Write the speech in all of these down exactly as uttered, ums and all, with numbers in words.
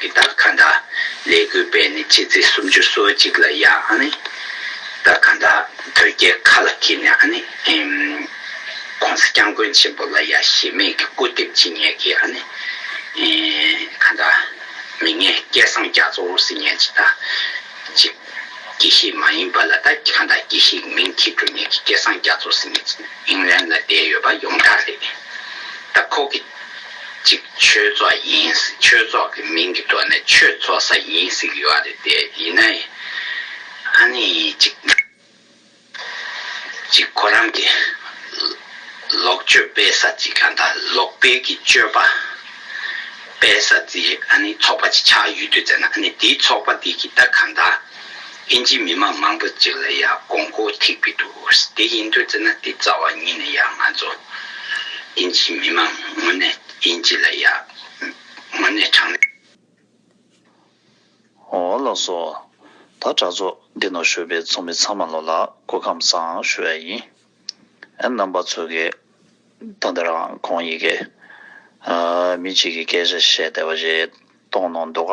གི་ད་ག་འདྲ་ལས་འགུལ་སྤེལ་ནས་ཕྱི་ཚེས་སུམ་ཅུ་སོ་གཅིག་ལ་ཡ་ཨ་ནི་ད་ག་འདྲ་དོལ་རྒྱལ་ཁ་ལ་འཁྱེར་ནས་ཨ་ནི་ཨེམ་༸གོང་ས་༸སྐྱབས་མགོན་ཆེན་པོ་ལ་ཡ་གཞི་མེད་ཀྱི་སྐུར་འདེབས་བྱེད་མཁན་གྱི་ཨ་ནི་ཨེ་ག་འདྲ་མི་ངན་སྐལ་བཟང་རྒྱ་མཚོ་ཟེར་མཁན་ཅིག་ད་ཅིག་དགེ་བཤེས་མ་ཡིན་པ་ལ་ད་ག་འདྲ་དགེ་བཤེས་མིང་འཁྱེར་འགྲོ་མཁན་གྱི་སྐལ་བཟང་རྒྱ་མཚོ་ཟེར་མཁན་ཅིག་ཨིང་ལན་ལ་བསྡད་ཡོད་པ་ཡོངས་གྲགས་རེད། ད་ཁོ་གི་ཅིག་ཆོས་ཚོགས་ཡིན་ཟེར་ཆོས་ཚོགས་ཀྱི་མིང་གི་ཐོག་ནས་ཆོས་ཚོགས་ས་ཡིན་ཟེར་གྱི་ཡོད་རེད་དེ་ཡིན་ན་ཡང་ཨ་ནི་ཅིག་ཅིག་ཁོ་རང་གི་ལོག་སྤྱོད་སྤེལ་ས་ཅིག་གང་ལྟར་ལོག་སྤེལ་གྱི་སྤྱོད་པ་སྤེལ་ས་ཅིག་ཨ་ནི་ཚོགས་པ་ཅིག་ཆགས་ཡོད་དུས་ཙམ་ན་ཨ་ནི་དེའི་ཚོགས་པ་དེ་གི་ད་གང་ལྟར་ཨིན་ཇི་མི་མང་མང་པོ་ཅིག་ལ་ཡང་དགོས་མཁོ་ཐེག་པའི་འདུག་དེ་ཡིན་དུས་ཙམ་ན་དེ་རྩ་བ་ཉིད་ནས་ཡང་ང་ཚོ་ཨིན་ཇི་མི་མང་དངོས་གནས་ཨིན་ཇི་ལ་ཡང་དངོས་གནས་དྲང་གནས། འོ་ལགས་སོ། ད་དྲ་ཚོགས་འདི་ནང་བཞུགས་པའི་ཚོགས་མི་ཚང་མ་ལོ་ལ་སྐུ་ཁམས་བཟང་ཞུ་ཡ་ཡིན། ཨ་རྣམ་པ་ཚོ་གིས་ད་ལྟ་རང་ཁོང་ཡི་གེ་ཨ་མི་གཅིག་གིས་སྐད་ཆ་བཤད་བསྡད་པ་ཞིག་གཏོང་གནང་འདུག་ག་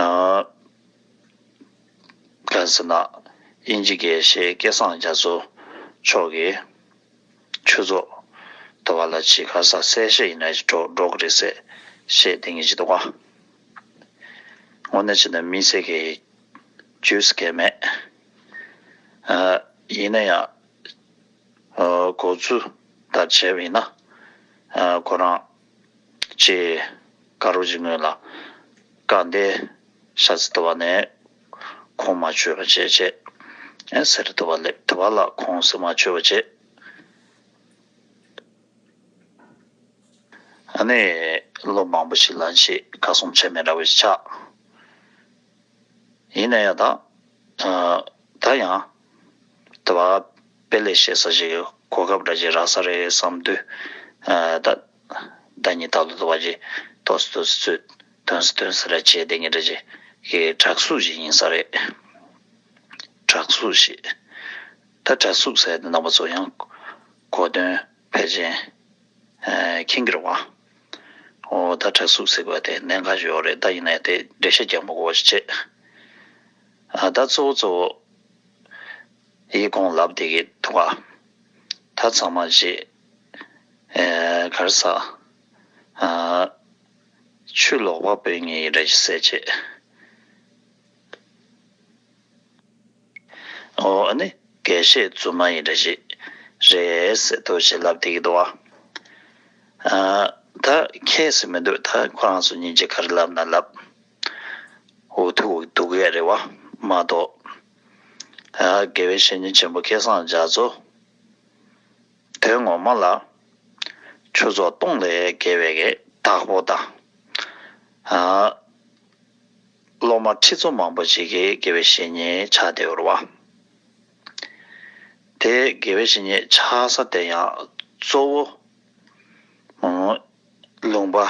ཨ་ག་རེ་ཟེར་ན་དབྱིན་ཇི་དགེ་བཤེས་སྐལ་བཟང་རྒྱ་མཚོ་མཆོག་གིས་ཆོས་ཚོགས་དུ་བ་ལ་ཅིག་ག་ས་གསལ་བཤད་ཡིན་ན་ཅིག་འགྲོ་འགྲོ་གི་རེད་ཟེར་བཤད་བསྡད་མཁན་ཅིག་འདུག་ག་དངོས་གནས་བྱས་ན་དམིགས་བསལ་གྱི་རྒྱུས་སྐལ་མེད། ཨ་ཡིན་ན་ཡང་ཨ་གོ་ཚུལ་ལྟར་བྱས་པ་ཡིན་ན་ཨ་ཁོ་རང་ཅིག་དཀར་པོ་ཅིག་སྔོན་ལ་དཀའ་འདས་ཤ་ཚ་དུ་བ་ནས་ཁོང་མ་བྱོས་པ་བྱས་བྱས་ཨ་སེ་ར་དུ་བ་སླེབས་དུ་བ་ལ་ཁོང་སེ་མ་བྱོས་པ་བྱས། ཨ་ནི་ལོ་མང་པོ་ཞིག་ལ་ཅིག་ཁ་སྲུང་བྱས་མེད་འདྲ་བོ་ཞིག་ཆགས། ཡིན་ན་ཡང་ད་ཨ་ད་ཡང་དུ་བ་དཔེ་ལེགས་བཤད་ས་ཞིག་གོ་སྐབས་འདྲ་ཅིག་རག་ས་རེད་བསམ་དུས་ཨ་ད་ཟླ་ཉིན་ད་ལོ་དུ་བ་ཅིག་ཏོག་ཙམ་ཏོག་ཙམ་ཚུད་དོན་སུ་དོན་སུ་ར་བྱས་བསྡད་མཁན་འདྲ་ཅིག་གི་དྲག་ཤུགས་ཅིག་ཡིན་ས་རེད། དྲག་ཤུགས་ཤིག་ད་དྲག་ཤུགས་ཟེར་དེ་རྣམ་པ་ཚོ་ཡང་གོ་དོན་ཕལ་ཆེར་ཨ་མཁྱེན་གྱི་རེད་བ། འོ་ད་དྲག་ཤུགས་ཟེར་དགོས་དེ་གནད་འགག་ཡོད་རེད། ད་ཡིན་ནའི་དེ་འགྲེལ་བཤད་རྒྱག་མ་དགོས་པ་ཞིག་བྱས། ཨ་ད་གཙོ་བོ་གཙོ་བོ་ཡིད་གོང་ལབ་དེ་གི་ཐུག་ག་ད་ཚང་མ་ཞིག་ཨེ་ག་རེ་ཟ་ཨ་ཆུ་ལོག་པ་སྤོས་ངེས་ཡིན་འདྲ་ཞིག་ཟེར་བྱས། འོ་ཨ་ནི་དགེ་བཤེས་རྫུན་མ་ཡིན་འདྲ་ཞིག་རེད་ཟེར་ཐུག་ཞིག་ལབ་བསྡད་ཀྱི་འདུག་བ། ཨ་ད་ཁྱད་ཟེར་མི་འདུག་ད་ཁོ་རང་ཚོ་སྙིང་རྗེ་ག་རེ་ལབ་ན་ལབ། འུ་ཐུག་འདུག་གས་རེད་བ་མ་གཏོགས། ཨ་དགེ་བའི་བཤེས་གཉེན་ཆེན་པོ་སྐལ་བཟང་རྒྱ་མཚོ། དོན་ངོ་མ་ལ་ཆོས་ཚོགས་སྟོང་ལས་བརྒལ་བའི་གི་བདག་པོ་དང་། ཨ་སློབ་མ་ཁྲི་ཚོ་མང་པོ་ཅིག་གི་དགེ་བའི་བཤེས་གཉེན་ཆགས་བསྡད་ཡོད་རེད་བ། དེ་དགེ་བའི་བཤེས་གཉེན་ཆགས་ས་དེ་ཡང་གཙོ་བོ་ཨ་ལུང་པ་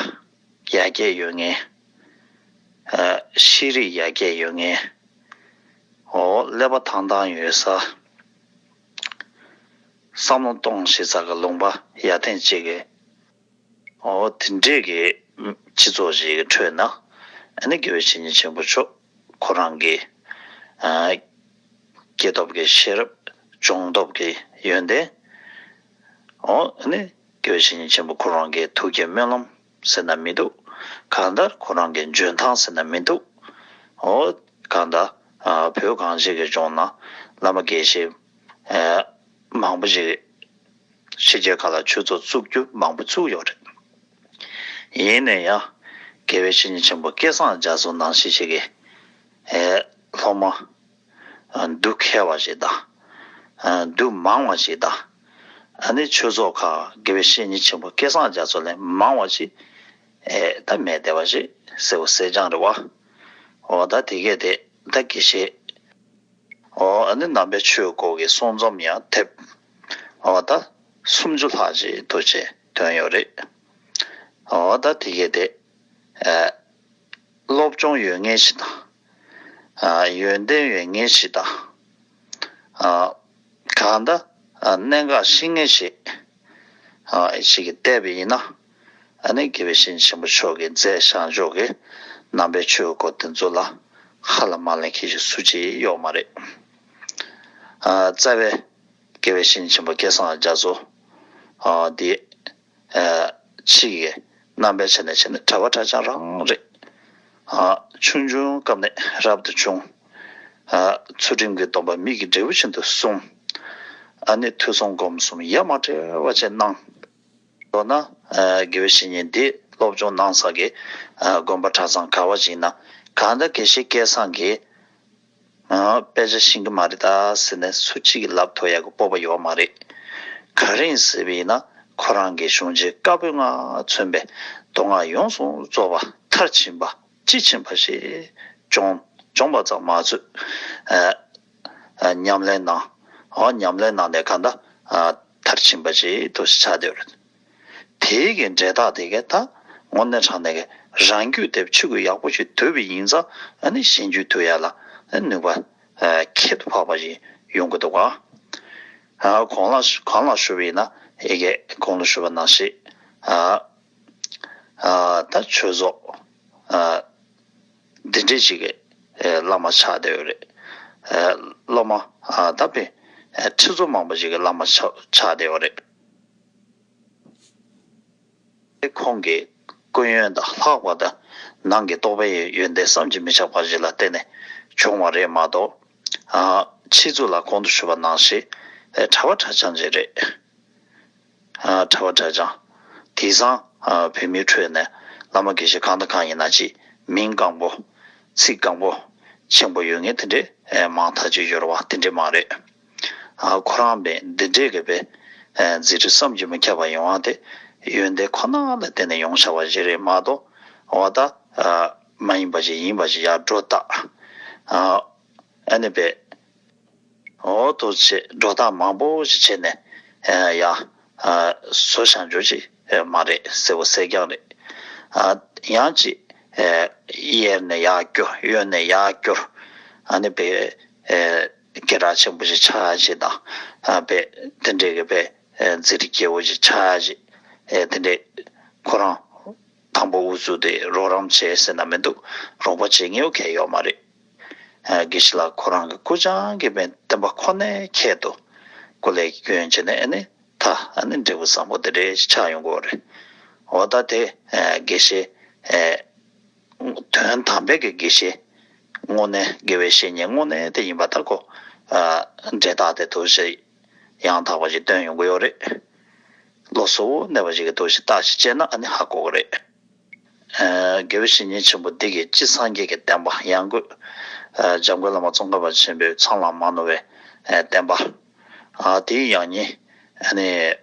ཡར་རྒྱས་ཡོད་མཁན། ཨ་ཤེས་རིག་ཡར་རྒྱས་ཡོད་མཁན། འོ་ཀླད་པ་ཐང་ཐང་ཡོད་ས། བསམ་བློ་གཏོང་ཤེས་ས་གི་ལུང་པ་ཡར་ཐོན་ཅིག་གི་འོ་དེ་འདྲས་ཀྱི་སྤྱི་ཚོགས་ཤིག་གི་ཁྲོད་ན་ཨ་ནི་དགེ་བའི་བཤེས་གཉེན་ཆེན་པོ་མཆོག་ཁོ་རང་གི་ཨ་སྐྱེས་སྟོབས་ཀྱི་ཤེས་རབ་སྦྱོང་སྟོབས་ཀྱི་ཡོན་ཏན། འོ་ཨ་ནི་དགེ་བའི་བཤེས་གཉེན་ཆེན་པོ་ཁོ་རང་གི་ཐུགས་ཀྱི་སྨོན་ལམ་ཟེར་ན་མི་འདུག་གང་ལྟར་ཁོ་རང་གི་འཇོན་ཐང་ཟེར་ན་མི་འདུག་འོ་གང་ལྟར་ཨ་བོད་གངས་ཅན་གྱི་ལྗོངས་ན་བླ་མ་དགེ་བཤེས་ཨ་མང་པོ་ཞིག་ཕྱི་རྒྱལ་ཁག་ལ་ཆོས་ཚོགས་བཙུགས་རྒྱུ་མང་པོ་བཙུགས་ཡོད་རེད། ཡིན་ན་ཡང་དགེ་བའི་བཤེས་གཉེན་ཆེན་པོ་སྐལ་བཟང་རྒྱ་མཚོ་ནང་བཞིན་ཞིག་གི་ཨེ་སློབ་མ་ཨ་སྡུག་མཁས་པ་ཞིག་དང་། ཨ་སྡུག་མང་བ་ཞིག་དང་། ཨ་ནི་ཆོས་ཚོགས་ཁག་དགེ་བའི་བཤེས་གཉེན་ཆེན་པོ་སྐལ་བཟང་རྒྱ་མཚོ་ལས་མང་བ་ཞིག་ཨེ་ད་མེད་བསྡད་པ་ཞིག་ཟེར་བ་གསལ་རྐྱང་རེད་བ། འོ་ད་དེ་གས་དེ་ད་དགེ་བཤེས། འོ་ཨ་ནི་ནང་པའི་ཆོས་སྐོར་གྱི་གསུང་རྩོམ་ཡང་ཐེབས། འོ་ད་སུམ་ཅུ་ལྷག་ཅིག་ཐུགས་རྗེ་ཐོན་ཡོད་རེད། འོ་ད་དེ་གས་དེ་ཨ་སློབ་སྦྱོང་ཡོད་མཁན་ཞིག་དང་། ཨ་ཡོན་ཏན་ཡོད་མཁན་ཞིག་དང་། ཨ་གང་ལྟར་ཨ་གནད་འགག་ཤེས་མཁན་ཞིག་ཨ་ཞིག་གིས་བལྟས་པ་ཡིན་ན། ཨ་ནི་དགེ་བའི་བཤེས་གཉེན་ཆེན་པོ་མཆོག་གིས་མཛད་བཞག་ཕྱོགས་ཀྱི་ནང་པའི་ཆོས་སྐོར་དེ་ཚོ་ལ་ཧ་ལམ་མ་ལེན་མཁན་ཞིག་སུ་གཅིག་ཡོད་མ་རེད། ཨ་རྩ་བའི་དགེ་བའི་བཤེས་གཉེན་ཆེན་པོ་སྐལ་བཟང་རྒྱ་མཚོ་ཨ་འདི་ཨ་ཕྱི་ཡི་རྣམ་པའི་ཆ་ནས་བྱས་ན་གྲྭ་པ་གྲྭ་རྐྱང་རང་རེད། ཨ་ཆུང་ཆུང་སྐབས་ནས་རབ་ཏུ་བྱུང་། ཨ་ཚུལ་ཁྲིམས་ཀྱི་སྡོམ་པ་མིག་གི་འབྲས་བུ་བཞིན་དུ་སྲུང་། ཨ་ནི་ཐོས་བསམ་སྒོམ་གསུམ་ཡ་མ་བྲལ་བ་བྱས་གནང་། མདོར་ན། ཨ་དགེ་བའི་བཤེས་གཉེན་འདི་སློབ་སྦྱོང་གནང་ས་གི་ཨ་དགོན་པ་གྲྭ་ཚང་ག་བ་ཞིག་ཡིན་ན་གང་ལྟར་དགེ་བཤེས་སྐལ་བཟང་གིས་ཨ་དཔེ་ཆ་ཤེས་ཀྱི་མ་རེད་ད་ཟེར་ནས་སུ་གཅིག་གིས་ལབ་ཐུབ་ཡག་གི་སྤོབས་པ་ཡོད་མ་རེད། ག་རེ་ཡིན་ཟེར་བ་ཡིན་ན་ཁོ་རང་གི་གཞུང་ཆེན་བཀའ་པོད་ལྔ་མཚོན་པའི་མདོ་སྔགས་ཡོངས་སུ་རྫོགས་པ་མཐར་ཕྱིན་པ་དཔྱིས་ཕྱིན་པ་ཞིག་སྦྱོང་སྦྱོང་པ་ཙམ་མ་ཟད་ཨ་ཨ་ཉམས་ལེན་གནང་། ཨ་ཉམས་ལེན་གནང་ནས་གང་ལྟར་ཨ་མཐར་ཕྱིན་པ་ཞིག་ཏུ་ཆགས་བསྡད་ཡོད་རེད། དེའི་གི་འབྲས་རྟགས་དེ་གས་ད་དངོས་གནས་དྲང་གནས་ཀྱི་རང་རྒྱུད་དེ་ཆོས་ཀྱི་ཡག་པོ་ཞིག་བསྡུས་པ་ཡིན་ཙང་ཨ་ནི་གཞན་རྒྱུད་བསྡུ་ཡ་ལ་ཨ་ནུས་པ་ཨ་ཁྱད་དུ་འཕགས་པ་ཞིག་ཡོང་གི་འདུག་ག་ཨ་གོང་ལ་གོང་ལ་ཞུ་བ་ཡིན་ན་ཨེ་གས་གོང་ལ་ཞུ་བ་ནང་བཞིན་ཨ་ཨ་ད་ཆོས་ཚོགས་ཨ་འདི་འདྲས་ཅིག་གི་ཨ་བླ་མ་ཆགས་བསྡད་ཡོད་རེད། ཨ་སློབ་མ་ཨ་ད་དཔེ་ཨ་ཁྲི་ཚོ་མང་པོ་ཞིག་གི་བླ་མ་ཆགས་ཆགས་བསྡད་ཡོད་རེད། དེ་ཁོང་གི་སྐུ་ཡོན་དང་ལྷག་པར་དུ་ནང་གི་རྟོགས་པའི་ཡོན་ཏན་བསམ་གྱིས་མི་ཁྱབ་པ་ཞིག་ལ་བརྟེན་ནས་བྱུང་བ་རེད་མ་གཏོགས། ཨ་ཕྱི་ཚུལ་ལ་གོང་དུ་ཞུས་པ་ནང་བཞིན་ཨེ་གྲྭ་པ་གྲྭ་རྐྱང་ཅིག་རེད། ཨ་གྲྭ་པ་གྲྭ་རྐྱང་། དེང་སང་ཨ་བོད་མིའི་ཁྲོད་ནས་བླ་མ་དགེ་བཤེས་གང་དང་གང་ཡིན་ན་ཅིག་མིང་སྐམ་པོ། ཚིག་སྐམ་པོ། ཆེན་པོ་ཡོད་མཁན་དེ་འདྲས་ཨེ་མང་ཐག་ཆོད་ཡོད་རེད་བ། དེ་འདྲས་མ་རེད། ཨ་ཁོ་རང་པས་འདི་འདྲས་ཀྱི་པས་ཨེ་མཛད་རིམ་བསམ་གྱིས་མི་ཁྱབ་པ་ཡོང་བ་དེ་ཡོན་ཏན་ཁོ་ན་ལ་བརྟེན་ནས་ཡོང་བྱ་བ་ཞིག་རེད་མ་གཏོགས། འོ་ད་ཨ་མ་ཡིན་པ་ཞིག་ཡིན་པ་ཞིག་ཡར་སྒྲོ་བཏགས། ཨ་ཨ་ནི་པས་འོ་ཐུགས་རྗེ་ཆེ། སྒྲོ་བཏགས་མང་པོ་ཞིག་བྱས་ནས་ཨེ་ཡ་ཨ་བཟོ་བཞག་རྒྱུ་ཅིག་ཨེ་མ་རེད། གསལ་པོ་གསལ་རྐྱང་རེད། ཨ་ཡང་ཅིག་ཨེ་གཡས་ནས་ཡར་སྐྱོར། གཡོན་ནས་ཡར་སྐྱོར། ཨ་ནི་པས་ཨེ་སྐད་གྲགས་ཆེན་པོ་ཞིག་ཆགས་ཡ་ཅིག་དང་། ཨ་པས་དེ་འདྲས་ཀྱི་པས་ཨེ་མཛད་རིམ་རྒྱས་པོ་ཞིག་ཆགས་ཡ་ཅིག་ཨེ་དེ་འདྲས་ཁོ་རང་དང་པོ་དབུ་བཙུགས་ཏེ་རོགས་རམ་བྱས་ཟེར་ན་མི་འདུག་རོགས་པ་བྱེད་མཁན་གང་ཡང་ཡོད་མ་རེད། ཨ་དགེ་བཤེས་ལགས་ཁོ་རང་གི་སྐུ་རྐྱང་གི་པས་བསྟན་པ་ཁོ་ནའི་ཁྱད་དུ་སྐུ་ལས་བསྐྱོན་བྱས་ནས་ཨ་ནི་ད་ཨ་ནི་འབྲས་བུ་བཟང་པོ་དེ་འདྲས་ཆགས་ཡོང་གི་ཡོད་རེད། འོ་ད་དེ་ཨ་དགེ་བཤེས་ཨ་དོན་དམ་པའི་གི་དགེ་བཤེས་དངོས་གནས་དགེ་བའི་བཤེས་གཉེན་དངོས་གནས་དེ་ཡིན་པ་ལྟར་གོ། ཨ་འབྲས་རྟགས་དེ་ཐུགས་རྗེ་ཡང་དག་པ་ཞིག་སྟོན་ཡོང་གི་ཡོད་རེད། བློ་གཟུ་བོར་གནས་པ་ཞིག་གིས་ཐུགས་རྗེ་བརྟག་ཞིབ་བྱས་ན་ཨ་ནི་ཧ་གོ་གི་རེད། ཨ་དགེ་བའི་བཤེས་གཉེན་ཆེན་པོ་འདི་གིས་སྤྱིར་སངས་རྒྱས་ཀྱི་བསྟན་པ་ཡང་སྒོས་ཨ་འཇམ་མགོན་བླ་མ་ཙོང་ཁ་པ་ཆེན་པོས་ཚང་ལ་མ་ནོར་བའི་ཨ་བསྟན་པ་ཨ་དེའི་ཡང་སྙིང་ཨ་ནི་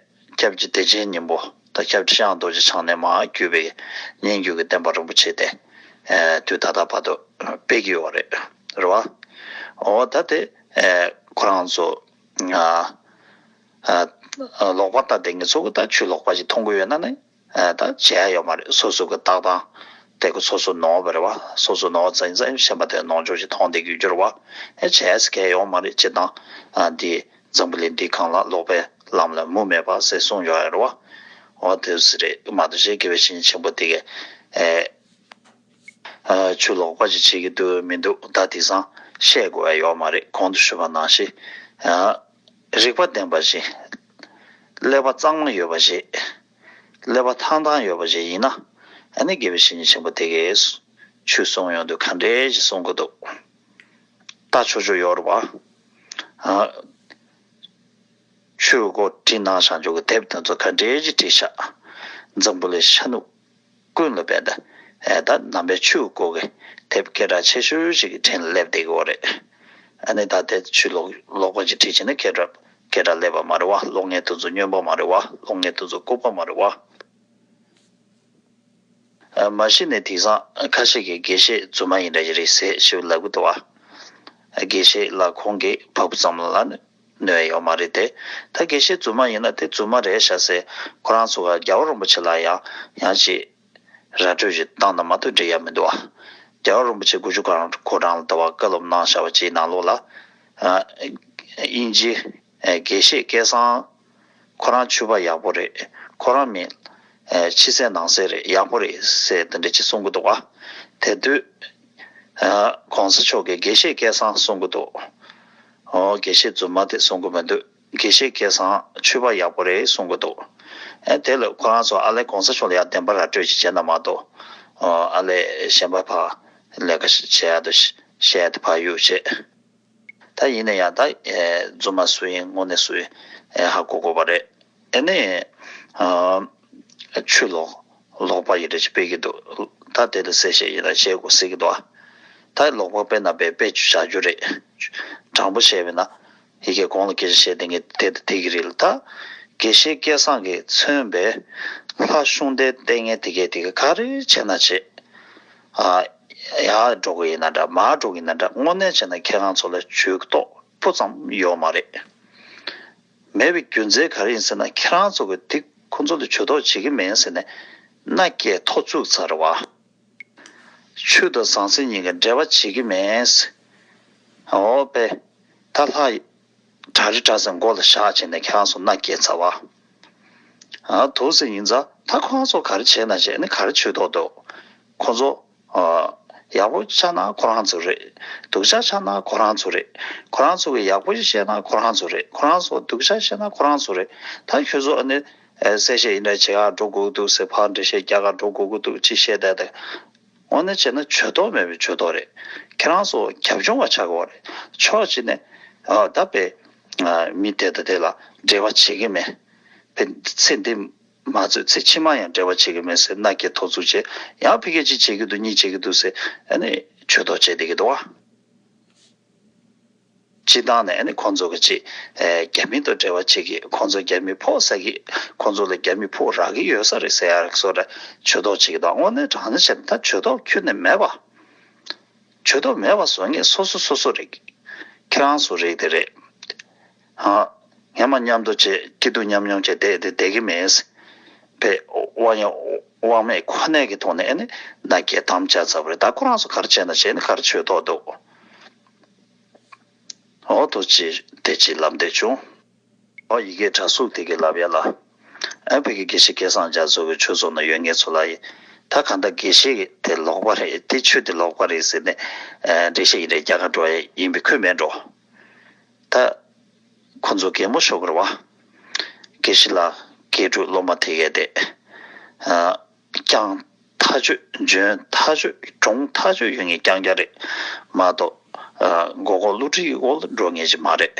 སྐྱབས་རྗེ་བདེ་ཆེན་སྙིང་པོ་དང་སྐྱབས་རྗེ་ཤངས་རྡོ་རྗེ་འཆང་ནས་མར་བརྒྱུད་པའི་སྙན་བརྒྱུད་ཀྱི་བསྟན་པ་རིན་པོ་ཆེ་དེ་ཨ་དུས་ད་ལྟ་བར་དུ་སྤེལ་གྱི་ཡོད་རེད། རེད་བ། འོ་ད་དེ་ཨ་ཁོ་རང་ཚོ་ཨ་ཨ་ལོག་པ་ལྟ་བསྡད་མཁན་ཚོ་གི་ད་ཆོས་ལོག་པ་ཞིག་མཐོང་གི་ཡོད་ན་ནི། ཨ་ད་བྱས་ཡོད་མ་རེད། སོ་སོ་གི་ལྟ་སྟངས་དེ་གི་སོ་སོ་ནོར་བ་རེད་བ། སོ་སོ་ནོར་བ་ཙམ་ཡིན་ཙང་གཞན་པ་དེ་ནོར་འཆོག་ཅིག་མཐོང་བསྡད་ཀྱི་ཡོད་རེད་བ། ཨེ་བྱས་ཟེར་མཁན་ཡོད་མ་རེད། སྤྱིར་བཏང་ཨ་འདི་འཛམ་བུ་གླིང་འདི་སྒང་ལ་ལོག་པའི་ལམ་ལ་མུ་མེད་པ་ཟེར་གསུངས་ཡོད་རེད་བ། འོ་དེ་ཟེར་རེད་མ་གཏོགས་ཅིག་དགེ་བའི་བཤེས་གཉེན་ཆེན་པོ་དེ་གས་ཨེ་ཨ་ཆོས་ལོག་པ་ཅིག་བྱེད་ཀྱི་འདུག་མི་འདུག་ད་དེང་སང་བཤད་དགོས་ཡ་ཡོད་མ་རེད། གོང་དུ་ཞུས་པ་ནང་བཞིན་ཨ་རིག་པ་ལྡན་པ་ཞིག་ཀླད་པ་གཙང་མ་ཡོད་པ་ཞིག་ཀླད་པ་ཐང་ཐང་ཡོད་པ་ཞིག་ཡིན་ན་ཨ་ནི་དགེ་བའི་བཤེས་གཉེན་ཆེན་པོ་དེ་གས་ཆོས་གསུང་ཡོང་དུས་ག་འདྲས་ཞིག་གསུང་གི་འདུག་ལྟ་ཆོག་ཆོག་ཡོད་རེད་བ། ཨ་ཆོས་སྐོར་བྲིས་གནང་བཞག་ཆོག་གི་དེབ་དེ་ཚོ་ག་འདྲས་ཞིག་བྲིས་ཤག་འཛམ་བུ་གླིང་ཤར་ནུབ་ཀུན་ལ་བས་ད་ཨེ་ད་ནང་པའི་ཆོས་སྐོར་གྱི་དེབ་སྐད་གྲགས་ཆེ་ཤོས་ཤིག་གི་ཕྲེང་ལ་སླེབས་བསྡད་ཀྱི་ཡོད་རེད། ཨ་ནི་ད་དེ་ཆོས་ལོག་ལོག་པ་ཅིག་བྲིས་བྱས་ན་སྐད་གྲགས་སྐད་གྲགས་སླེབས་པ་མ་རེད་བ། ཀློག་མཁན་དེ་ཚོ་སྨྱོན་པ་མ་རེད་བ། ཀློག་མཁན་དེ་ཚོ་ལྐུགས་པ་མ་རེད་བ། ཨ་མ་གཞི་ནས་དེང་སང་ཁ་ཤས་ཀྱིས་དགེ་བཤེས་རྫུན་མ་ཡིན་འདྲ་ཞིག་རེད་ཟེར་ཞེས་ལབ་ཀྱི་འདུག་བ། དགེ་བཤེས་ལགས་ཁོང་གིས་བབས་ཙམ་ལ་ནི་གནོད་ཡོད་མ་རེད་དེ། ད་དགེ་བཤེས་རྫུན་མ་ཡིན་ན་དེ་རྫུན་མ་རེད་ཤག་ཟེར་ཁོ་རང་ཚོ་ག་རྒྱལ་བ་རིན་པོ་ཆེ་ལ་ཡང་ཡང་ཅིག་ར་སྤྲོད་ཅིག་བཏང་ན་མ་གཏོགས་འགྲིག་ཡ་མི་འདུག་ཨ། རྒྱལ་བ་རིན་པོ་ཆེ་དགུ་བཅུ་གོ་གྲངས་གོ་གྲངས་ལ་ཟླ་བ་བཀའ་སློབ་གནང་བཞག་པ་ཅིག་ནང་ལོགས་ལ་ཨ་དབྱིན་ཇི་ཨ་དགེ་བཤེས་སྐལ་བཟང་ཁོ་རང་ཆོས་པ་ཡག་པོ་རེད། ཁོ་རང་མི་ ཕྱི་གསལ་ནང་གསལ་རེད། ཡག་པོ་རེད་ཟེར་དེ་འདྲ་ཅིག་གསུང་གི་འདུག་བ། དེ་དུས་གོང་ས་མཆོག་གིས་དགེ་བཤེས་སྐལ་བཟང་གསུང་གི་འདུག། ཨོ། དགེ་བཤེས་རྫུན་མ་དེ་གསུང་གི་མི་འདུག། དགེ་བཤེས་སྐལ་བཟང་ཆོས་པ་ཡག་པོ་རེད་གསུང་གི་འདུག། ཨེ། དེ་ལ་ཁོ་རང་ཚོ་ཨ་ལས་གོང་ས་མཆོག་ལ་ཡང་བདེན་པ་ར་སྤྲོད་ཅིག་བྱས་ན་མ་གཏོགས། ཨོ། ཨ་ལས་གཞན་པ་ཕར་ལས་ཀ་བྱེད་ཡ་དང་བཤད་ཡ་དེ་ཕར་གཡུག་བྱས། ད་ཡིན་ན་ཡང་ད་རྫུན་མ་སུ་ཡིན་དངོས་གནས་སུ་ཡིན་ཧ་གོ་དགོས་པ་རེད། ཨེ་ནས། ཆུ་ལོག་ལོག་པ་ཡི་རེ་ཅི་སྤེལ་གྱི་འདུག། ད་དེ་ལ་གསལ་བཤད་ཡིན་ན་བྱེད་དགོས་ཟེར་གྱི་འདུག། ད་ལོག་པ་དཔེར་ན་དཔེ་དཔེ་བཞག་རྒྱུ་རེད། དྲང་པོ་བཤད་པས་ན། ཡི་གེ་གོང་ལ་སྐད་ཆ་བཤད་དེ་ངས་དེ་དེ་གི་རེད་ལ། ད་དགེ་བཤེས་སྐལ་བཟང་གིས་མཚོན་པའི་ལྷ་ཤུང་རྟའི་ལྟས་ངན་དེ་གས་དེ་ག་ག་རེ་བྱས་ན་བྱེད། ཨ། ཡར་འགྲོ་གི་ཡིན་ན་འདྲ། མར་འགྲོ་གི་ཡིན་ན་འདྲ། དངོས་གནས་བྱས་ན་ཁྱེད་རང་ཚོ་ལ་ཇུས་གཏོགས་སྤུ་ཙམ་ཡོད་མ་རེད། མེད་པའི་རྒྱུ་མཚན་ག་རེ་ཡིན་ཟེར་ན། ཁྱེད་རང་ཚོ་གི་དེ་ཁོང་ཚོ་ལ་ཇུས་གཏོགས་བྱེད་ཀྱི་མེད་ཟེར་ནས་མནའ་སྐྱེལ་ཐོ་བཙུགས་ཚར་བ། ཆོས་དང་ཟང་ཟིང་གཉིས་ཀ་འབྲེལ་བ་བྱེད་ཀྱི་མེད་ཟེར། འོ་པེ། ད་ལྷ་གྲ་རི་གྲ་ཟེར་མགོ་ལ་བཞག་བྱས་ནས་ཁྱེད་རང་ཚོ་མནའ་སྐྱེལ་ཚར་བ། ཨ། དུ་ཟེར་ཡིན་ཙང་ད་ཁོ་རང་ཚོ་ག་རེ་བྱས་ན་བྱས་ནས་ག་རེ་ཇུས་གཏོགས་འདུག། ཁོང་ཚོ། ཨ། ཡག་པོ་ཆགས་ན་ཁོ་རང་ཚོ་རེད། སྡུག་ཅག་ཆགས་ན་ཁོ་རང་ཚོ་རེད། ཁོ་རང་ཚོ་གིས་ཡག་པོ་ཞིག་བཤད་ན་ཁོ་རང་ཚོ་རེད། ཁོ་རང་ཚོ་སྡུག་ཅག་བཤད་ན་ཁོ་རང་ཚོ་རེད། ད་ཁྱོད་ཚོ་ཨ་ནི་གསལ་བཤད་ཡིན་འདྲ་བྱེད་ག་འགྲོ་དགོས་ཀྱི་འདུག་ཟེར། ཕར་འགྲེལ་བཤད་རྒྱག་ག་འགྲོ་དགོས་ཀྱི་འདུག་ཅེས་བཤད་བསྡད་དེ། དངོས་གནས་བྱས་ན་ཇུས་གཏོགས་མེད་པའི་ཇུས་གཏོགས་རེད། ཁྱེད་རང་ཚོ་རྒྱབ་ལྗོངས་པ་ཆགས་ཀྱི་ཡོད་རེད། ཕྱོགས་གཅིག་ནས། ཨ། ད་དཔེ། ཨ། མི་དེ་དང་དེ་ལ་འབྲེལ་བ་བྱེད་ཀྱི་མེད། དཔེ་ཚེ་འདི་མ་ཚོད་ཚེ་ཕྱི་མ་ཡང་འབྲེལ་བ་བྱེད་ཀྱི་མེད་ཟེར་མནའ་སྐྱེལ་ཐོ་བཙུགས་བྱས། ཡང་ཕ་གིར་གཅིག་བྱེད་ཀྱི་འདུག། གཉིས་བྱེད་ཀྱི་འདུག་ཟེར། ཨ་ནི་ཇུས་གཏོགས་བྱེད་བསྡད་ཀྱི་འདུག་བ། སྤྱིར་བཏང་ནས་ཨ་ནི་ཁོང་ཚོ་གི་ཅིག། ཨེ། རྒྱ་མི་དང་འབྲེལ་བ་བྱེད་ཀྱི། ཁོང་ཚོ་རྒྱ་མི་ཕོགས་ཟ་གི། ཁོང་ཚོ་ལ་རྒྱ་མི་ཕོགས་རག་གི་ཡོད་ས་རེད་ཟེར་ཡ་སོགས་ལ་ཇུས་གཏོགས་བྱེད་ཀྱི་འདུག། དངོས་གནས་དྲང་གནས་བྱས་ན་ད་ཇུས་གཏོགས་ཁྱོན་ནས་མེད་པ། ཇུས་གཏོགས་མེད་པ་བཟོ་མཁན་སོ་སོ་སོ་སོ་རེད། ཁྱེད་རང་ཚོ་རེད་དེ་རེད། ཨ། སྔན་མ་མཉམ་དུ་བྱས། སྐྱིད་སྡུག་མཉམ་མྱོང་བྱས་བསྡད་བསྡད་བསྡད་ཀྱི་མེད། པས་དབང་ཡང་དབང་མེད་ཁོ་ནའི་གི་ཐོག་ནས་ཨ་ནི་མནའ་སྐྱེལ་དམ་བཅའ་ཚར་བ་རེད། ད་ཁོ་རང་ཚོ་ག་རེ་བྱས་ན་བྱས་ནས་ག་རེ་ཇུས་གཏོགས་འདུག། འོ། དུ་ཅི་དེ་ཅི་ལབ་བསྡད་བྱུང་། འོ། ཡི་གེ་གྲྭ་ཟུག་དེ་གི་ལབ་ཡ་ལ། ཨ། ཕ་གི་དགེ་བཤེས་སྐལ་བཟང་རྒྱ་མཚོ་གི་ཆོས་ཚོགས་ནང་ཡོད་མཁན་ཚོ་ལ་ཡིན། ད་གང་ལྟར་དགེ་བཤེས་ཀྱི་དེ་ལོག་པ་རེད། དེ་ཆོས་དེ་ལོག་པ་རེད་ཟེར་ནས། ཨ། འགྲེལ་བཤད་ཡིན་རེད་རྒྱག་ག་འགྲོ་ཡ་ཡིན་པའི་ཁུལ་མེད་འགྲོ། ད་ཁོ་ཚོ་གད་མོ་ཤོར་གི་རེད་བ། དགེ་བཤེས་ལགས། དགེ་ཕྲུག་སློབ་མ་དེ་གས་དེ། ཨ། རྐྱང་ཐག་ཆོད། འཇོན་ཐག་ཆོད། གྲུང་ཐག་ཆོད་ཡོད་མཁན་རྐྱང་རྐྱང་རེད་མ་གཏོགས། ཨ། མགོ་སྐོར་བསླུ་བྲིད་འོག་ལ་འགྲོ་མཁན་ཞིག་མ་རེད།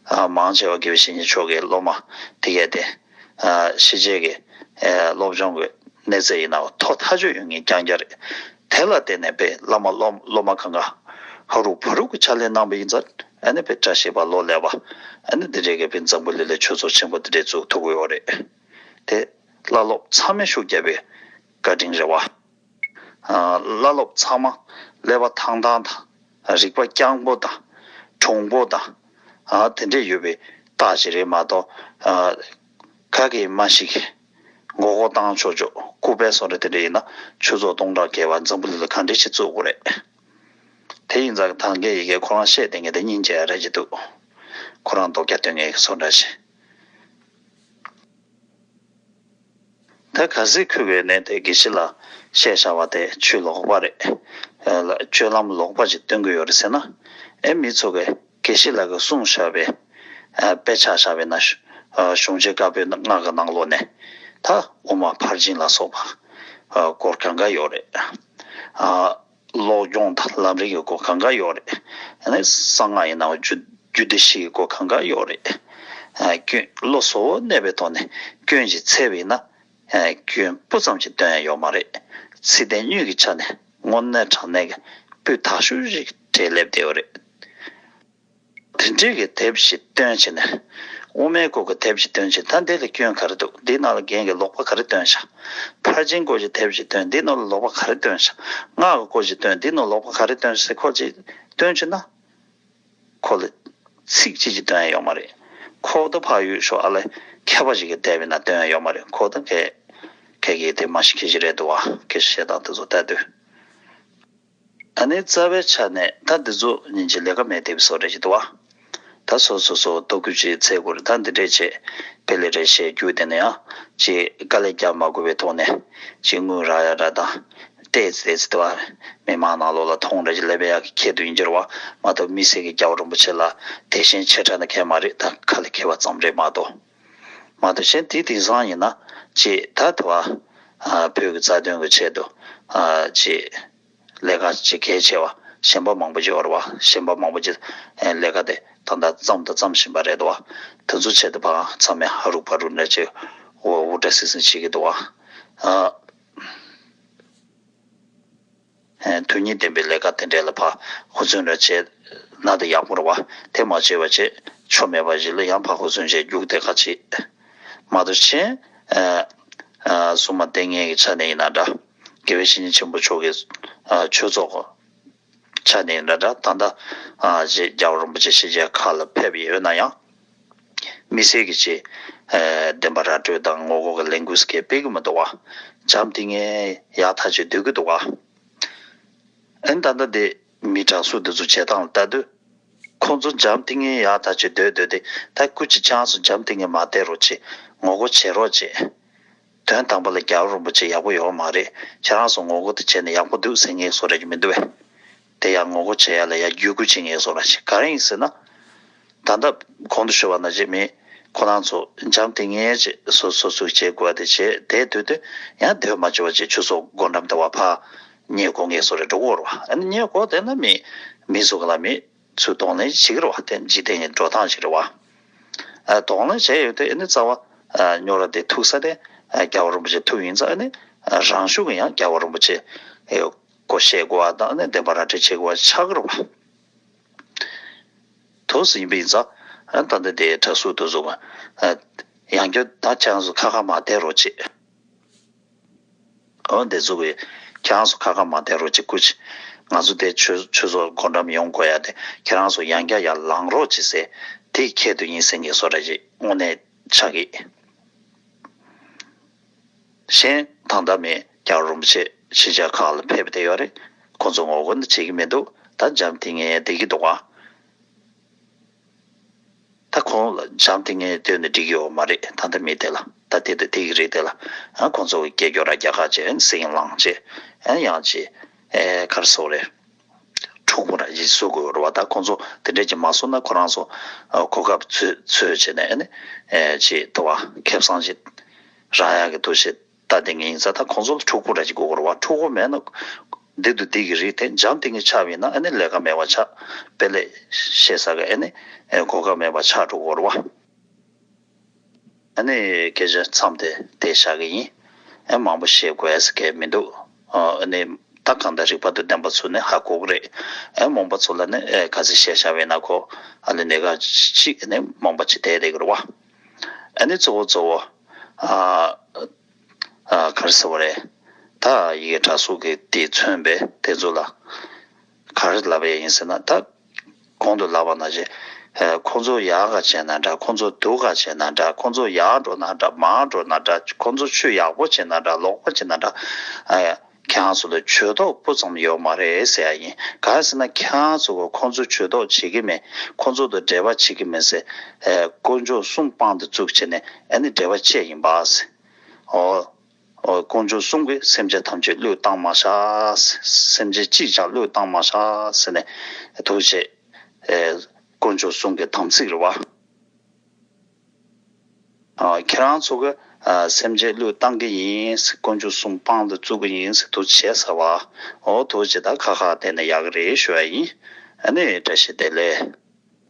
ཨ། མང་ཆེ་བ་དགེ་བའི་བཤེས་གཉེན་མཆོག་གི་སློབ་མ་དེ་གས་དེ། ཨ། ཕྱི་རྒྱལ་གྱི། ཨ། སློབ་སྦྱོང་གི་གནས་ཚད་ཡིན་ནའང་མཐོ་ཐག་ཆོད་ཡོད་མཁན་རྐྱང་རྐྱང་རེད། དེ་ལ་བརྟེན་ནས་དཔེ་བླ་མ་སློབ་སློབ་མ་གང་ག་ཧ་རུ་བ་རུ་གི་ཕྱག་ལས་གནང་བ་ཡིན་ཙང་། ཨ་ནི་དཔེ་བཀྲ་ཤིས་པ་ལོ་ལེགས་པ། ཨ་ནི་འདི་འདྲའི་གི་དཔེ་འཛམ་བུ་གླིང་ལ་ཆོས་ཚོགས་ཆེན་པོ་འདི་འདྲའི་བཙུགས་ཐུབ་ཀྱི་ཡོད་རེད། དེ་བླ་སློབ་ཚང་མས་ཤུགས་བརྒྱབ་པའི་བཀའ་དྲིན་རེད་བ། ཨ། བླ་སློབ་ཚང་མ་ཀླད་པ་ཐང་ཐང་དང་། རིག་པ་རྐྱང་པོ་དང་། གྲུང་པོ་དང་། ཨ། དེ་འདྲས་ཡོད་པའི་རྟགས་ཅིག་རེད་མ་གཏོགས། ཨ། ག་གེ་མ་ཞིག་མགོ་སྐོར་བཏང་ཆོག་ཆོག། སྐུ་པར་བཟོ་འདྲ་དེ་འདྲ་ཡིན་ན་ཆོས་ཚོགས་སྟོང་ཕྲག་བརྒལ་བ་འཛམ་བུ་གླིང་ལ་གང་འདྲས་ཞིག་བཙུགས་དགོས་རེད། དེ་ཡིན་ཙང་ད་གིན་ཡི་གེ་ཁོ་རང་བཤད་བསྡད་མཁན་དེ་སྙིང་རྗེ་རེད་ཅིག་འདུག། ཁོ་རང་མདོག་རྒྱ་སྟོན་མཁན་གྱི་བཟོ་འདྲ་ཞིག། ད་གལ་སྲིད་ཁོ་གིས་ནས་དེ་དགེ་བཤེས་ལ་བཤད་བཞག་པ་དེ་ཆོས་ལོག་པ་རེད། ཨ། སྤྱོད་ལམ་ལོག་པ་ཅིག་སྟོན་གྱི་ཡོད་རེད་ཟེར་ན། ཨེ། མི་ཚོ་གིས་དགེ་བཤེས་ལགས་ཀྱིས་གསུངས་བཞག་པའི། ཨ། དཔེ་ཆ་བཞག་པའི་ནང་། ཨ། གཞུང་ཆེན་བཀའ་པོད་ལྔ་གི་ནང་ལོགས་ནས། ད་དབུ་མ་ཕར་ཕྱིན་ལ་སོགས་པ། ཨ། སྐོར་གང་ག་ཡོད་རེད། ཨ། སློབ་སྦྱོང་དང་ལམ་རིམ་གྱི་སྐོར་གང་ག་ཡོད་རེད། ཨ་ནི་གསང་སྔགས་ཡིན་ནའང་རྒྱུད་རྒྱུད་སྡེ་བཞི་ཡི་སྐོར་གང་ག་ཡོད་རེད། ཨ། སྐྱོན་བློ་གཟུ་བོར་གནས་པའི་ཐོག་ནས་སྐྱོན་ཞིག་འཚོལ་བ་ཡིན་ན། ཨ། སྐྱོན་སྤུ་ཙམ་ཞིག་སྟོན་ཡ་ཡོད་མ་རེད། ཚིག་དོན་དངོས་ཀྱི་ཆ་ནས་དངོས་གནས་དྲང་གནས་ཀྱི་སྤུས་དག་ཤོས་ཤིག་གྲས་སླེབས་བསྡད་ཡོད་རེད། དེ་འདྲའི་གི་དེབ་ཞིག་བཏོན་བྱས་ནས། དབུ་མའི་སྐོར་གྱི་དེབ་ཞིག་བཏོན་བྱས། ད་འདི་ལ་སྐྱོན་ག་རེ་འདུག། འདི་ནང་ལ་རྒན་གྱིས་ལོག་པ་ག་རེ་བཏོན་བཞག། ཕར་ཕྱིན་སྐོར་གྱི་དེབ་ཞིག་བཏོན། འདི་ནང་ལ་ལོག་པ་ག་རེ་བཏོན་བཞག། སྔགས་ཀྱི་སྐོར་ཞིག་བཏོན། འདི་ནང་ལོག་པ་ག་རེ་བཏོན་ཟེར་ཁོ་ཅིག་བཏོན་བྱས་ན། ཁོ་ལ་ཚིག་གཅིག་ཅིག་བཏོན་ཡ་ཡོད་མ་རེད། ཁོ་ད་ཕར་གཡུག་ཞོག། ཨ་ལས་མཁས་པ་ཞིག་གི་དེབ་ཡིན་ན་བཏོན་ཡ་ཡོད་མ་རེད། ཁོ་ད་གས་གས་གས་དེ་མ་ཤེས་མཁན་ཞིག་རེད་འདུག་བ། སྐད་ཆ་བཤད་སྟངས་དེ་ཚོ་ལྟ་དུས། ཨ་ནི་རྩ་བའི་ཆ་ནས་ད་འདི་ཚོ་སྙིང་རྗེ་ལས་ཀ་མེད་བསྡད་པའི་བཟོ་འདྲ་ཞིག་འདུག་བ། ད་སོ་སོ་སོ་ལྟོ་གོས་ཅིག་འཚོལ་དགོས་རེད། ད་འདི་འདྲས་བྱས་དཔེ་ལས་རེ་བཤད་རྒྱུ་དེ་ནས་ཡང་ཅིག་དཀའ་ལས་རྒྱག་མ་དགོས་པའི་ཐོག་ནས་ཅིག་དངུལ་རག་ཡ་འདྲ་དང་ཏོག་ཙམ་ཏོག་ཙམ་དེ་བ་མི་མང་ནང་ལོགས་ལ་མཐོང་རེ་ཅིག་སླེབས་ཡ་གི་ཁྱད་དུ་ཡིན་གྱི་རེད་བ། མ་གཏོགས་དམིགས་བསལ་གྱི་རྒྱལ་བ་རིན་པོ་ཆེ་ལ་དེ་བཞིན་ཆེ་དྲགས་ནི་གང་ཡང་མ་རེད། ད་ཁ་ལ་འཁེལ་བ་ཙམ་རེད་མ་གཏོགས། མ་གཏོགས་གཞན་དེ་དེང་སང་ཡིན་ན་ཅིག་ད་དེ་བ་བོད་ཀྱི་རྩ་དོན་གྱི་ཆེད་དུ་ཅིག་ལས་ཀ་ཅིག་གལ་ཆེ་བ་གཞན་པ་མང་པོ་ཅིག་ཡོད་རེད་བ། གཞན་པ་མང་པོ་ཅིག་ལས་ཀ་དེ་ད་ལྟ་བརྩམས་དང་བརྩམ་བཞིན་པ་རེད་འདུག་བ། དེ་ཚོ་ཆེད་དུ་ཕར་ཚང་མས་ཧ་རུག་ཕ་རུག་འདྲ་ཅིག་འུར་སྒྲ་སིག་སིག་བྱེད་ཀྱི་འདུག་བ། དོན་སྙིང་ལྡན་པའི་ལས་ཀ་དེ་འདྲས་ལ་ཕར་ཧུར་བརྩོན་འདྲ་བྱས་ན་ད་ཡག་པོ་རེད་བ། དེ་མ་བྱས་པ་བྱས་ཆོ་མེད་པ་ཞིག་ལ་ཡང་ཕར་ཧུར་བརྩོན་བྱས་རྒྱུགས་དེ་ཁ་ཕྱེ། མ་གཏོགས་གཞན་ཨ་ཨ་སྲུང་མ་བསྟེན་མཁན་གྱི་ཆ་ནས་ཡིན་ན་འདྲ། དགེ་བའི་བཤེས་གཉེན་ཆེན་པོ་མཆོག་གི་ཨ་ཆོས་ཚོགས་ཆ་ནས་ཡིན་ན་འདྲ། ད་ལྟ་ཨ་རྗེ་རྒྱལ་བ་རིན་པོ་ཆེ་ཕྱི་རྒྱལ་ཁག་ལ་ཕེབས་ཡོད་ན་ཡང་། དམིགས་བསལ་གྱི་ཆེད་ཨ་བདེན་པ་ར་སྤྲོད་དང་ངོ་རྒོལ་གྱི་ལས་འགུལ་སྐད་སྤེལ་གྱི་མི་འདུག་བ། འཇམ་ཐིང་ངེ་ཡག་ཐག་ཆོད་སྡོད་ཀྱི་འདུག་བ། ཨན་ད་ལྟ་དེ་མི་དྲག་སུ་དེ་ཚོ་བྱེད་སྟངས་ལ་ལྟ་དུས། ཁོང་ཚོ་འཇམ་ཐིང་ངེ་ཡག་ཐག་ཆོད་སྡོད་སྡོད་དེ་ད་སྐུ་མཁྱེན་ཁྱེད་རང་ཚོ་འཇམ་ཐིང་ངེ་མ་བསྡད་རོགས་བྱེད། ངོ་རྒོལ་བྱེད་རོགས་བྱེད། དོན་དམ་པ་ལ་རྒྱལ་བ་རིན་པོ་ཆེ་ཡག་པོ་ཡོད་མ་རེད། ཁྱེད་རང་ཚོ་ངོ་རྒོལ་དེ་བྱས་ནས་ཡག་པོ་འདུག་ཟེར་མཁན་བཟོ་འདྲ་གི་མི་འདུག་བས། དེ་ཡང་ངོ་རྒོལ་བྱེད་ཡ་ལ་ཡ་བརྒྱུད་སྐུལ་བྱེད་མཁན་བཟོ་འདྲ་ཞིག་ག་རེ་ཡིན་ཟེར་ན། ད་ལྟ་གོང་དུ་ཞུས་པ་ནང་བཞིན་མི་ཁོ་རང་ཚོ་འཇམ་ཐིང་ངེ་བྱས་སོ་སོ་སོ་བྱེད་དགོས་པ་དེ་བྱས་དེ་དུས་དུས་ཡང་དེ་མ་བྱས་པ་བྱས་ཆོས་ཚོགས་སྒོ་འགྲམ་དུ་བ་ཕར་ཉལ་དགོས་མཁན་བཟོ་འདྲ་འགྲོ་གི་ཡོད་རེད་བ། ཨ་ནི་ཉལ་དགོས་བསྡད་ན་མི་མི་ཚོ་ག་ལ་མི་ཚོས་གདོང་ལེན་བྱེད་ཀྱི་རེད་བ། དེ་འཇིག་རྟེན་གྱི་འགྲོ་སྟངས་ཤིག་རེད་བ། ཨ་གདོང་ལེན་བྱས་ཡོད་དུས་ཨ་ནི་རྩ་བ་ཨ་རྙོག་དྲ་དེ་ཐུག་ས་དེ་ཨ་རྒྱལ་བ་རིན་པོ་ཆེ་ཐུག་ཡིན་ཙང་ཨ་ནི་ཨ་རང་ཤུགས་ཀྱིས་ཡང་རྒྱལ་བ་རིན་པོ་ཆེ་ཨེ་སྐོར་བཤད་དགོས་པ་དང་ཨ་ནི་བདེན་པ་ར་སྤྲོད་བྱེད་དགོས་པ་ཆགས་ཀྱི་རེད་བ། དུས་ཡིན་པ་ཡིན་ཙང་ཨ་ད་ལྟ་དེ་དྲག་ཤུགས་དེ་ཚོ་ཨ་ཡང་བསྐྱར་ད་ཁྱེད་རང་ཚོ་ཁ་ཁ་མ་བསྡད་རོགས་བྱེད། འོ་འདི་ཚོ་གི་ཁྱེད་རང་ཚོ་ཁ་ཁ་མ་བསྡད་རོགས་བྱེད་སྐུ་མཁྱེན། ང་ཚོ་དེ་ཆོས་ཆོས་ཚོགས་སྒོ་འགྲམ་ཡོང་དགོས་ཡ་དེ་ཁྱེད་རང་ཚོ་ཡང་བསྐྱར་ཡར་ལངས་རོགས་བྱེད་ཟེར་དེ་ཁྱད་དུ་ཡིན་ཟེར་མཁན་བཟོ་འདྲ་ཞིག་དངོས་གནས་ཆགས་ཀྱི། གཞན་ད་ལྟ་མི་རྒྱལ་བ་རིན་པོ་ཆེ་ཕྱི་རྒྱལ་ཁག་ལ་ཕེབས་བསྡད་ཡོད་རེད། ཁོང་ཚོ་ངོ་རྒོལ་འདི་བྱེད་ཀྱི་མི་འདུག་ད་འཇམ་ཐིང་ངེ་བསྡད་ཀྱི་འདུག་ག་ད་ཁོང་ལ་འཇམ་ཐིང་ངེ་སྡོད་ནས་འགྲིག་གི་ཡོད་མ་རེད། ད་ལྟ་མི་དེ་ལ་ད་དེ་དང་དེ་གི་རིགས་དེ་ལ་ཨ་ཁོང་ཚོ་གི་སྐད་སྒྱུར་ར་རྒྱག་ཁ་བྱས་ཟིང་ལངས་བྱས་ཨ་ཡང་ཅི་ཨེ་ག་རེ་ཟེར་དགོས་རེད། འཁྲུག་པོ་ར་ཅིག་བཟོ་དགོས་རེད་བ། ད་ཁོང་ཚོ་དེ་འདྲས་ཅིག་མ་བཟོ་ན་ཁོ་རང་ཚོ་ཨ་གོ་སྐབས་འཚོལ་འཚོལ་བྱས་ནས་ཨ་ནི་ཨེ་ཅིག་དེ་བ་ཁེ་བཟང་ཅིག་རག་ཡག་གི་འདུ་ཤེས། ད་དེ་ངས་ཡིན་ཙང་ད་ཁོང་ཚོ་ལ་འཁྲུག་པོ་འདྲ་ཅིག་དགོས་ཀྱི་རེད་བ། འཁྲུག་པོ་མེད་ན་འདི་དང་འདི་གི་རིགས་དེ་འཇམ་ཐིང་ངེ་ཆགས་པ་ཡིན་ན་ཨ་ནི་ལས་ཀ་མེད་པ་ཆགས། དཔེ་ལས་བཤད་ས་གི་ཨ་ནི་གོ་སྐབས་མེད་པ་ཆགས་འགྲོ་གི་རེད་བ། ཨ་ནི་སྐད་ཆ་མཚམས་དེ་དེ་བཞག་གི་ཡིན། ཨ་མང་པོ་བཤད་དགོས་ས་གི་མི་འདུག་ཨ་ནི་ད་གང་ལྟར་རིག་པ་དང་ལྡན་པ་ཚོ་ནི་ཧ་གོ་གི་རེད། ཨ་མང་པོ་ཚོ་ལ་ནི་ཨ་ག་ཚོད་བཤད་བཞག་པ་ཡིན་ན་ཁོ་ཨ་ལས་གནད་འགག་ཅིག་ཨ་ནི་མང་པོ་ཅིག་བསྡད་བསྡད་གི་རེད་བ། ཨ་ནི་གཙོ་བོ་གཙོ་བོ་ཨ། ཨ་ག་རེ་ཟེར་བ་རེད། ད་ཡི་གེ་དྲ་ཟུར་གྱི་དེ་མཚོན་པའི་དེ་ཚོ་ལ་ག་རེ་ལབ་ཡ་ཡིན་ཟེར་ན། ད་གོང་དུ་ལབ་པ་ནང་བཞིན་ཨ་ཁོང་ཚོ་ཡག་ག་བྱས་ན་འདྲ། ཁོང་ཚོ་སྡུག་ག་བྱས་ན་འདྲ། ཁོང་ཚོ་ཡར་འགྲོ་ན་འདྲ་མར་འགྲོ་ན་འདྲ། ཁོང་ཚོ་ཆོས་ཡག་པོ་བྱས་ན་འདྲ་ལོག་པ་བྱས་ན་འདྲ། ཨ་ཁྱེད་རང་ཚོ་ལ་ཇུས་གཏོགས་སྤུ་ཙམ་ཡོད་མ་རེད་ཟེར་ཡ་ཡིན། ག་རེ་ཟེར་ན་ཁྱེད་རང་ཚོ་གིས་ཁོང་ཚོ་ཇུས་གཏོགས་བྱེད་ཀྱི་མེད། ཁོང་ཚོ་དང་འབྲེལ་བ་བྱེད་ཀྱི་མེད་ཟེར། ཨ་དཀོན་མཆོག་གསུམ་དཔང་དུ་བཙུགས་བྱས་ནས་ཨ་ནི་འབྲེལ་བ་བཅད་ཡིན་པ་ཟེར། ཨོ། ཨོ། དཀོན་མཆོག་གསུམ་གྱིས་སེམས་ཅན་ཐམས་ཅད་བློས་བཏང་མ་བྱ། སེམས་ཅན་གཅིག་ཀྱང་བློས་བཏང་མ་བྱ་ཟེར་ནས་འདུག་བྱས། ཨེ། དཀོན་མཆོག་གསུམ་གྱི་དམ་ཚིག་རེད་བ། ཨ་ཁྱེད་རང་ཚོ་གིས་ཨ་སེམས་ཅན་བློས་བཏང་གི་ཡིན། དཀོན་མཆོག་གསུམ་དཔང་དུ་བཙུགས་ཀྱི་ཡིན་ཟེར་འདུག་བྱས་ཟེར་བ། ཨོ་འདུག་བྱས་ད་ཁ་ཁ་བསྡད་ན་ཡག་གི་རེད་ཞུ་བ་ཡིན། ཨ་ནི་བཀྲ་ཤིས་བདེ་ལེགས།